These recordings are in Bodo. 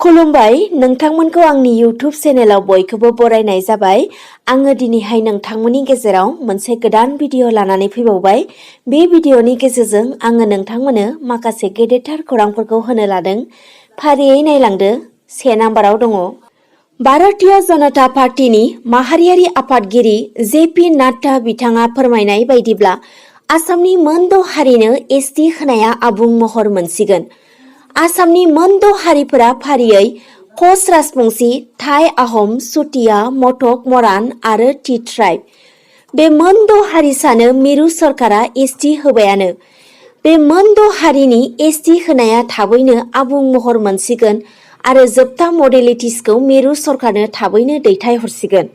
खुलुमबाय नोंथांमोनखौ आंनि YouTube चेनेलाव बयखौबो बरायनाय जाबाय। आङो दिनैहाय नोंथांमोननि गेजेराव मोनसे गोदान भिडिअ लानानै फैबावबाय। बे भिडिअनि गेजेरजों आङो नोंथांमोननो माखासे गेदेरथार खौरांफोरखौ होनो लादों। फारियै नायलांदो। 1 नाम्बाराव दङ। भारतीय जनता पार्टीनि माहारियारि आफादगिरि जेपि नाड्डा बिथाङा फोरमायनाय बायदिब्ला आसामनि मोन 6 हारिनो एसटि होनाया आबुं महर मोनसिगोन। आसामनि मोन 6 हारिफोरा फारियै कच राजबंशी, थाई, आहम, चुटिया, मटक, मरान आरो टि ट्राइब। बे मोन 6 हारिसानो मिरु सरकारा एसटि होबायानो। बे मोन 6 हारिनि एसटि होनाया थाबैनो आबुं महर मोनसिगोन आरो जोबथा मडेलिटिसखौ मिरु सरकारनो थाबैनो दैथायहरसिगोन।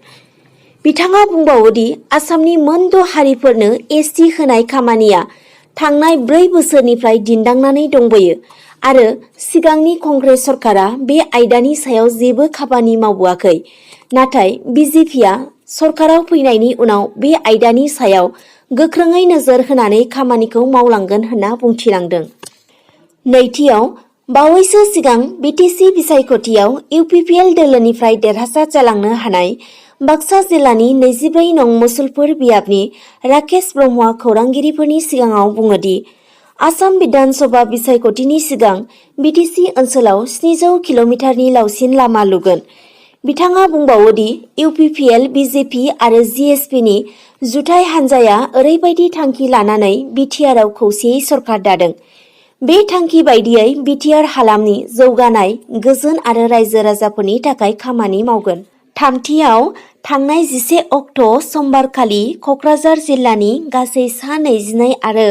बिथाङा बुंबावोदि आसामनि मोन 6 हारिफोरनो एसटि होनाय खामानिया थांनाय 4 बोसोरनिफ्राय दिन्दांनानै दंबोयो आरो सिगांनि कंग्रेस सरकारा बे आयदानि सायाव जेबो खामानि मावबोआखै। नाथाय बिजेपिआ सरकाराव फैनायनि उनाव बे आयदानि सायाव गोख्रोङै नोजोर होनानै खामानिखौ मावलांगोन होनना बुंथिलांदों। नैथियाव, बावैसो सिगां बिटिसि बिसायख'थियाव इउपिपिएल दोलोनिफ्राय देरहासार जालांनो हानाय बाक्सा जिल्लानि 24 नं मुसलपुर बियाबनि राकेश ब्रह्मआ खौरांगिरिफोरनि सिगाङाव बुङोदि आसाम बिधान सभा बिसायख'थिनि सिगां बिटिसि ओनसोलाव 700 किल'मिटारनि लावसिन लामा लुगोन। बिथाङा बुंबावोदि इउपिपिएल, बिजेपि आरो जिएसपिनि जुथाइ हान्जाया ओरैबायदि थांखि लानानै बिटिआरआव खौसेयै सरकार दादों। बे थांखि बायदियै बिटिआर हालामनि जौगानाय, गोजोन आरो रायजो राजाफोरनि थाखाय खामानि मावगोन। थामथियाव, थांनाय 11 अक्ट' समबारखालि कक्राझार जिल्लानि गासै सा 22 आरो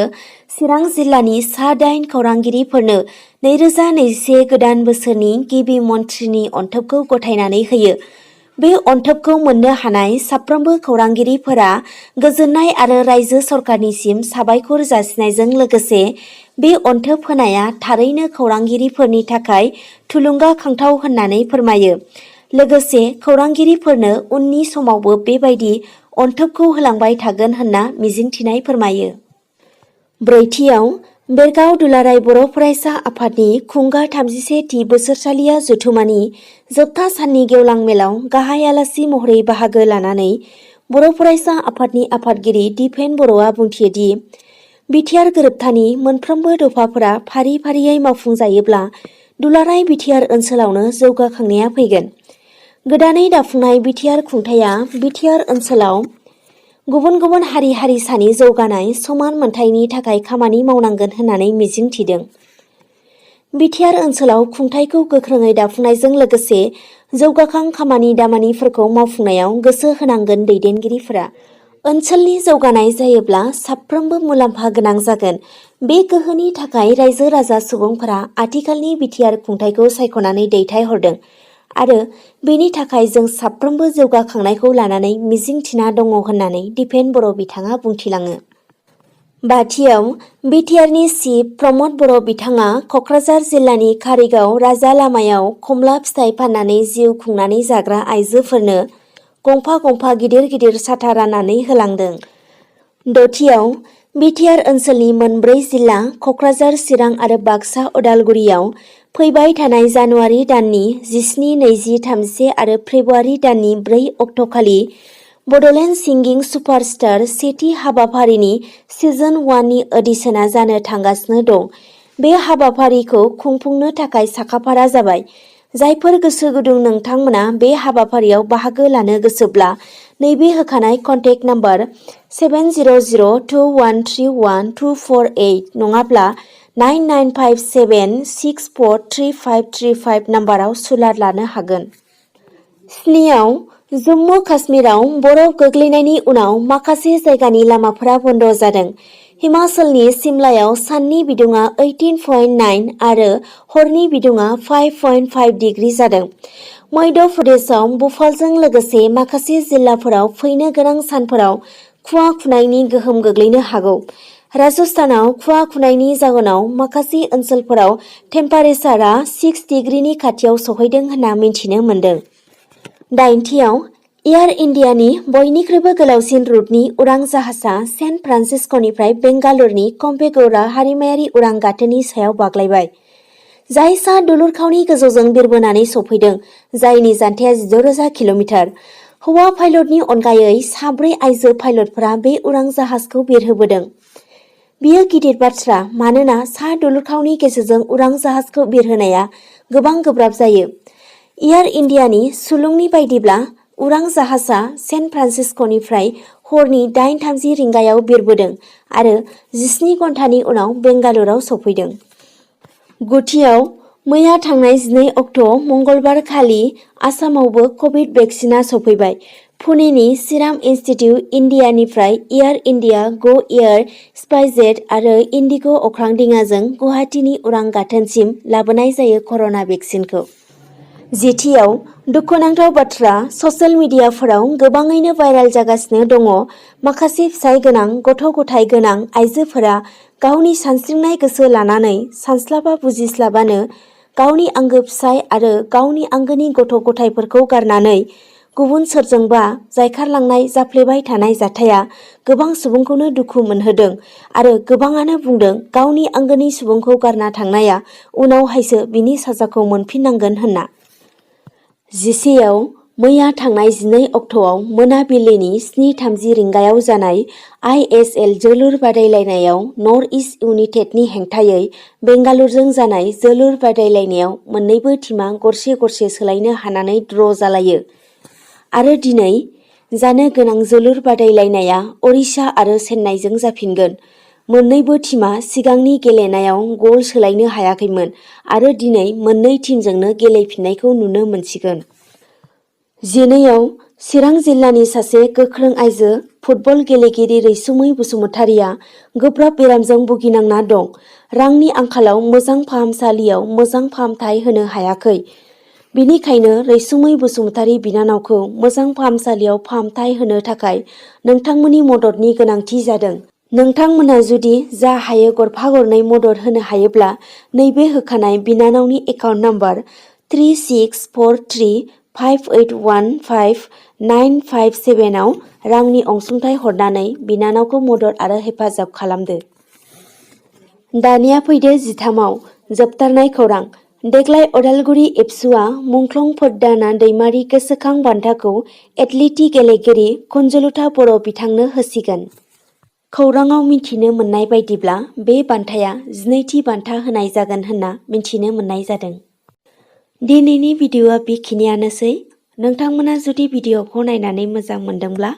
चिरां जिल्लानि सा 8 खौरांगिरिफोरनो 2021 गोदान बोसोरनि गिबि मन्थ्रिनि अनथोबखौ गथायनानै होयो। बे अनथोबखौ मोननो हानाय साफ्रोमबो खौरांगिरिफोरा गोजोननाय आरो रायजो सरकारनिसिम साबायखर जासिनायजों लोगोसे बे अनथोब होनाया थारैनो खौरांगिरिफोरनि थाखाय थुलुंगाखांथाव होननानै फोरमायो। लोगोसे खौरांगिरिफोरनो उननि समावबो बेबायदि अनथोबखौ होलांबाय थागोन होनना मिजिंथिनाय फोरमायो। ब्रैथियाव, बेरगाव दुलाराय बर' फरायसा आफादनि खुंगा 31थि बोसोरसालिया जथुमानि जोबथा साननि गेवलां मेलाव गाहाय आलासि महरै बाहागो लानानै बर' फरायसा आफादनि आफादगिरि दिपेन बर'आ बुंथियोदि बिटिआर गोरोबथानि मोनफ्रोमबो दफाफोरा फारि फारियै मावफुंजायोब्ला दुलाराय बिटिआर ओनसोलावनो जौगाखांनाया फैगोन। गोदानै दाफुंनाय बिटिआर खुंथाया बिटिआर ओनसोलाव गुबुन गुबुन हारि हारिसानि जौगानाय, समान मोनथायनि थाखाय खामानि मावनांगोन होननानै मिजिं थिदों। बिटिआर ओनसोलाव खुंथायखौ गोख्रोङै दाफुंनायजों लोगोसे जौगाखां खामानि दामानिफोरखौ मावफुंनायाव गोसो होनांगोन दैदेनगिरिफोरा। ओनसोलनि जौगानाय जायोब्ला साफ्रोमबो मुलाम्फा गोनां जागोन। बे गोहोनि थाखाय रायजो राजा सुबुंफोरा आथिखालनि बिटिआर खुंथायखौ सायख'नानै दैथायहरदों आरो बेनि थाखाय जों साफ्रोमबो जौगाखांनायखौ लानानै मिजिंथिना दङ होननानै दिपेन बर' बिथाङा बुंथिलाङो। बाथियाव, बिटिआरनि चिफ प्रमद बर' बिथाङा कक्राझार जिल्लानि कारिगाव राजा लामायाव खमला फिथाइ फाननानै जिउ खुंनानै जाग्रा आइजोफोरनो गंफा गंफा गिदिर गिदिर साथा राननानै होलांदों। दथियाव, बिटिआर ओनसोलनि मोनब्रै जिल्ला कक्राझार, चिरां आरो बाक्सा उदालगुरियाव फैबाय थानाय जानुवारि दाननि 17, 20, 31 आरो फेब्रुवारि दाननि 4 अक्ट'खालि बड'लेण्ड सिंगिं सुपारस्टार सेथि हाबाफारिनि सिजन 1 नि अडिशना जानो थांगासिनो दं। बे हाबाफारिखौ खुंफुंनो थाखाय साखाफारा जाबाय। जायफोर गोसो गुदुं नोंथांमोना बे हाबाफारियाव बाहागो लानो गोसोब्ला नैबे होखानाय कन्टेक्ट नाम्बार 7002131248 नङाब्ला 9957643535 नाम्बाराव सुलाद लानो हागोन। 7आव, जम्मु काश्मीराव बरफ गोग्लैनायनि उनाव माखासे जायगानि लामाफोरा बन्द जादों। हिमाचलनि सिमलायाव साननि बिदुङा 18.9 आरो हरनि बिदुङा 5.5 डिग्री जादों। मध्य प्रदेशआव भ'पालजों लोगोसे माखासे जिल्लाफोराव फैनो गोनां सानफोराव खुवा खुनायनि गोहोम गोग्लैनो हागौ। राजस्थानाव खुवा खुनायनि जाहोनाव माखासे ओनसोलफोराव टेम्पारेचारआ 6 डिग्रीनि खाथियाव सौहैदों होनना मिन्थिनो मोन्दों। 9थियाव, एयार इन्डियानि बयनिख्रुइबो गोलावसिन रुटनि उरां जाहाजआ सेन फ्रान्सिस्क'निफ्राय बेंगालुरुनि केम्पेगौड़ा हारिमायारि उरां गाथोननि सायाव बाग्लायबाय। जाय सा दुलुर खावनि गोजौजों बिरबोनानै सौफैदों, जायनि जानथाया 16,000 किल'मिटार। हौवा पाइलटनि अनगायै 4 आइजो पाइलटफोरा बे उरां जाहाजखौ बिरहोबोदों। बेयो गिदिर बाथ्रा मानोना सा दुलुर खावनि गेजेरजों उरां जाहाजखौ बिरहोनाया गोबां गोब्राब जायो। एयार इन्डियानि सुलुंनि बायदिब्ला उरां जाहाजआ सेन फ्रान्सिस्क'निफ्राय हरनि 8:30 रिंगायाव बिरबोदों आरो 17 घन्टानि उनाव बेंगालुरुआव सौफैदों। गुथियाव मैया थांनाय 12 अक्ट' मंगलबार खालि आसामावबो कभिड भेक्सिना सौफैबाय। पुनेनि सिराम इन्स्टिटिउट इन्डियानिफ्राय एयार इन्डिया, ग' एयार, स्पाइसजेट आरो इन्डिग' अख्रां दिङाजों गुवाहाटीनि उरां गाथोनसिम लाबोनाय जायो कर'ना भेक्सिनखौ। जेथियाव दुखुनांथाव बाथ्रा ससियेल मिडियाफोराव गोबाङैनो भाइरेल जागासिनो दङ। माखासे फिसाय गोनां, गथ' गथाय गोनां आइजोफोरा गावनि सानस्रिनाय गोसो लानानै सानस्लाबा बुजिस्लाबानो गावनि आंगो फिसाय आरो गावनि आंगोनि गथ' गथायफोरखौ गारनानै गुबुन सोरजोंबा जायखारलांनाय जाफ्लेबाय थानाय जाथाया गोबां सुबुंखौनो दुखु मोनहोदों आरो गोबाङानो बुंदों गावनि आंगोनि सुबुंखौ गारना थांनाया उनावहायसो बिनि साजाखौ मोनफिननांगोन होनना। जिसेआव मैया थांनाय 12 अक्ट'आव मोनाबिलिनि 7:30 रिंगायाव जानाय ISL जोलुर बादायलायनायाव नर्थ इस्ट इउनाइटेडनि हेंथायै बेंगालुरुजों जानाय जोलुर बादायलायनायाव मोन्नैबो टीमा गरसे गरसे सोलायनो हानानै ड्र' जालायो आरो दिनै जानो गोनां जोलुर बादायलायनाया ओडिशा आरो चेन्नाईजों जाफिनगोन। मोन्नैबो टीमा सिगांनि गेलेनायाव गल सोलायनो हायाखैमोन आरो दिनै मोन्नै टीमजोंनो गेलेफिननायखौ नुनो मोनसिगोन। 12आव चिरां जिल्लानि सासे गोख्रों आइजो फुटबल गेलेगिरि रैसुमै बसुमतारिया गोब्राब बेरामजों भुगिनांना दं। रांनि आंखालाव मोजां फाहामसालियाव मोजां फाहामथाय होनो हायाखै। बिनिखायनो रैसुमै बसुमतारि बिनानावखौ मोजां फाहामसालियाव फाहामथाय होनो थाखाय नोंथांमोननि मददनि गोनांथि जादों। नोंथांमोना जुदि जा हायो गरफा गरनै मदद होनो हायोब्ला नैबे होखानाय बिनानावनि एकाउन्ट नाम्बार 364358155957 आव रांनि अनसुंथाइ हरनानै बिनानावखौ मदद आरो हेफाजाब खालामदो। दानिया फैदो 13आव जोबथारनाय खौरां। देग्लाय अदालगुरि एबसुआ मुंख्लं फोरदाना दैमारि गोसोखां बान्थाखौ एथलेटिक गेलेगिरि कुन्जलता बर' बिथांनो होसिगोन। खौराङाव मिथिनो मोननाय बायदिब्ला बे बान्थाया 12थि बान्था होनाय जागोन होनना मिथिनो मोननाय जादों। दिनैनि भिडिअ'आ बेखिनियानोसै। नोंथांमोना जुदि भिडिअ'खौ नायनानै मोजां मोनदोंब्ला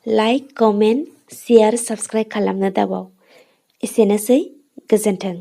लाइक, कमेन्ट, शेयार, साबस्क्राइब खालामनो दाबाव। एसेनोसै, गोजोन्थों।